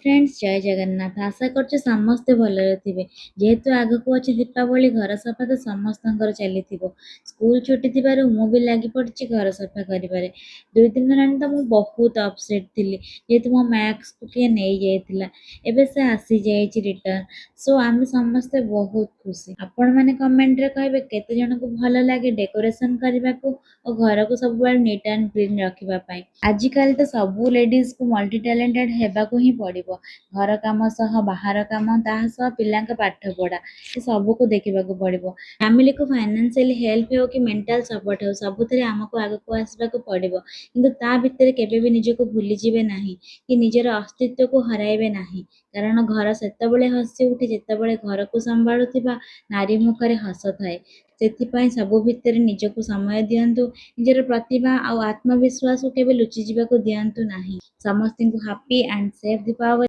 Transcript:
Friends, ଜୟ ଜଗନ୍ନାଥ। ଆଶା କରୁଛି ସମସ୍ତେ ଭଲରେ ଥିବେ। ଯେହେତୁ ଆଗକୁ ଅଛି ଦୀପାବଳି, ଘର ସଫା ତ ସମସ୍ତଙ୍କର ଚାଲିଥିବ। ସ୍କୁଲ ଛୁଟି ଥିବାରୁ ମୁଁ ବି ଲାଗି ପଡ଼ିଛି ଘର ସଫା କରିବାରେ। 2 ଦିନ ହେଲାଣି ତ ମୁଁ ବହୁତ ଅପସେଟ୍ ଥିଲି, ଯେହେତୁ ମୋ ମ୍ୟାକ୍ସକୁ କିଏ ନେଇଯାଇଥିଲା। ଏବେ ସେ ଆସିଯାଇଛି ରିଟର୍ନ, ସୋ ଆମେ ସମସ୍ତେ ବହୁତ ଖୁସି। ଆପଣମାନେ କମେଣ୍ଟରେ କହିବେ, କେତେ ଜଣଙ୍କୁ ଭଲ ଲାଗେ ଡେକୋରେସନ୍ କରିବାକୁ ଓ ଘରକୁ ସବୁବେଳେ ନିଟ୍ ଆଣ୍ଡ କ୍ଲିନ୍ ରଖିବା ପାଇଁ? ଆଜିକାଲି ତ ସବୁ ଲେଡ଼ିଜକୁ ମଲ୍ଟି ଟ୍ୟାଲେଣ୍ଟେଡ୍ ହେବାକୁ ହିଁ ପଡ଼ିବ। ଘର କାମ ସହ ବାହାର କାମ, ତାହା ସହ ପିଲାଙ୍କ ପାଠ ପଢ଼ା, ଏ ସବୁକୁ ଦେଖିବାକୁ ପଡ଼ିବ। ଫ୍ୟାମିଲିକୁ ଫାଇନାନ୍ସିଆଲି ହେଲ୍ପ ହେଉ କି ମେଣ୍ଟାଲ ସପୋର୍ଟ ହେଉ, ସବୁଥିରେ ଆମକୁ ଆଗକୁ ଆସିବାକୁ ପଡ଼ିବ। କିନ୍ତୁ ତା ଭିତରେ କେବେ ବି ନିଜକୁ ଭୁଲିଯିବେ ନାହିଁ କି ନିଜର ଅସ୍ତିତ୍ୱକୁ ହରାଇବେ ନାହିଁ। କାରଣ ଘର ସେତେବେଳେ ହସି ଉଠେ, ଯେତେବେଳେ ଘରକୁ ସମ୍ଭାଳୁଥିବା ନାରୀ ମୁଖରେ ହସ ଥାଏ। ସେଥିପାଇଁ ସବୁ ଭିତରେ ନିଜକୁ ସମୟ ଦିଅନ୍ତୁ। ନିଜର ପ୍ରତିଭା ଆଉ ଆତ୍ମବିଶ୍ୱାସକୁ କେବେ ଲୁଚିଯିବାକୁ ଦିଅନ୍ତୁ ନାହିଁ। ସମସ୍ତଙ୍କୁ ହାପି ଆଣ୍ଡ ସେଫ୍ ଦୀପାବଳି।